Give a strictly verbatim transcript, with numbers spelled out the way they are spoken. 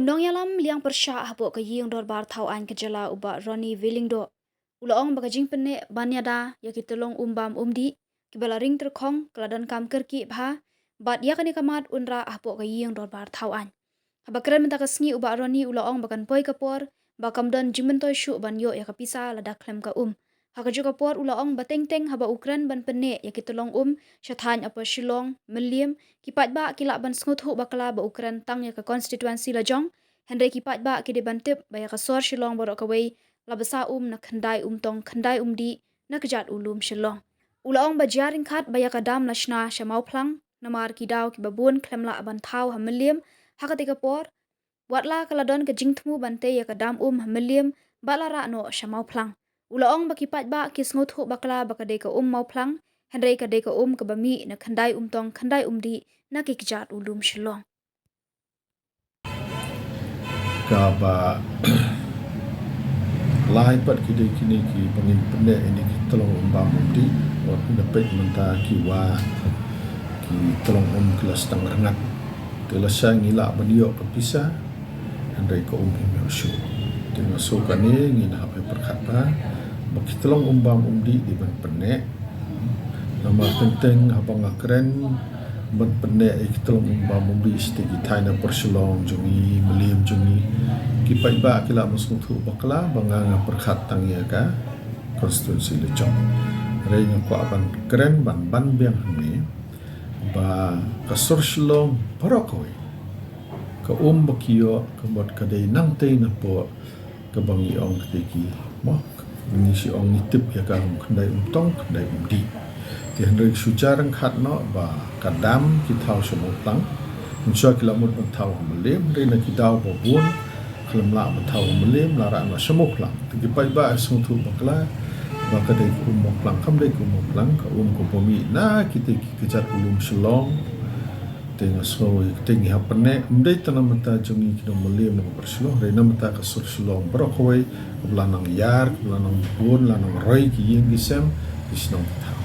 Nongïalam liang pyrshah hapoh ka ïing dorbar thaw aiñ ka jylla u Bah Ronnie V Lyngdoh u la ong ba ka jingpynneh ban ïada ïa ki tyllong um bam um dih kiba la ring tyrkhong ka la donkam kyrkieh bha bad ïa kane ka mat un rah hapoh ka ïing dorbar thaw aiñ. Haba kren mynta ka sngi u Bah Ronnie u la ong ba kan poi ka por ba kam don jingmyntoi shuh ban ïoh ïa ka pisa lada khlem ka um. Ha kajuh ka por u la ong ba teng teng haba u kren ban pynneh ïa ki tyllong um sha thaiñ Upper Shillong, Mylliem, ki paidbah ki lah ban sngewthuh bakla ba u kren tang ïa ka constituency lajong, hynrei ki paidbah ki dei ban tip ba ïa ka sor Shillong baroh kawei la bsa um na khyndai um tong khyndai um dih na kjat u lum Shillong. U la ong ba jia ryngkat ba ïa ka dam la shna sha Mawphlang, namar ki daw kiba bun khlem lah ban thaw ha Mylliem ha katei ka por, watla ka la don ka jingthmu ban tei ïa ka dam um ha Mylliem bad la rah noh sha Mawphlang. U la ong ba ki paidbah ki sngewthuh bakla ba ka dei ka um Mawphlang, hynrei ka dei ka um kaba mih na khyndai um tong khyndai um dih na ki kjat u lum Shillong. Kaba lai pat ki dei kine kiba ngin pynneh ïa kine ki tyllong um bam um dih, wat ngin peit mynta ki wah ki tyllong um ki la sdang rngat. Te lashai ngi lah ban ïoh ka pisa, hynrei ka um him ïoh shuh. Te nga shu kane ngin hap ban pyrkhat bha ba ki tyllong um bam um dih dei ban pynneh. Namar teng teng haba nga kren ban pynneh ïa ki tyllong um bam um dih sha ki thaiñ Upper Shillong jong ngi, Mylliem jong ngi, ki paidbah ki lah ban sngewthuh bakla ba nga nga pyrkhat tang ïa ka constituency lajong. Hynrei nga kwah ban kren ban ban biang hangne ba ka sor Shillong baroh kawei, ka um ba ki ïoh ka mut ka dei nangtei napoh kaba ngi ong katei ki, mo, ngi shu ong ngi tip ïa ka um khyndai um tong khyndai um dih. Te hynrei shu jia ryngkat noh ba ka dam ki thaw sha Mawphlang, mynshuwa ki la mut ban thaw ha Mylliem, hynrei na ki daw ba bun khlem lah ban thaw ha Mylliem, la rah noh sha Mawphlang. Te ki paidbah sngewthuh bakla ba ka dei ka um Mawphlang, kam dei ka um Mawphlang, ka um kaba mih na kitei ki kjat u lum Shillong. Te nga sngew ïa katei ngi hap pynneh, ym dei tang na bynta jong ngi ki nong Mylliem nong Upper Shillong, hynrei na bynta ka sor Shillong baroh kawei, kaba la nang ïar, kaba la nang bun, la nang roi ki ïing ki sem, ki shnong ki thaw.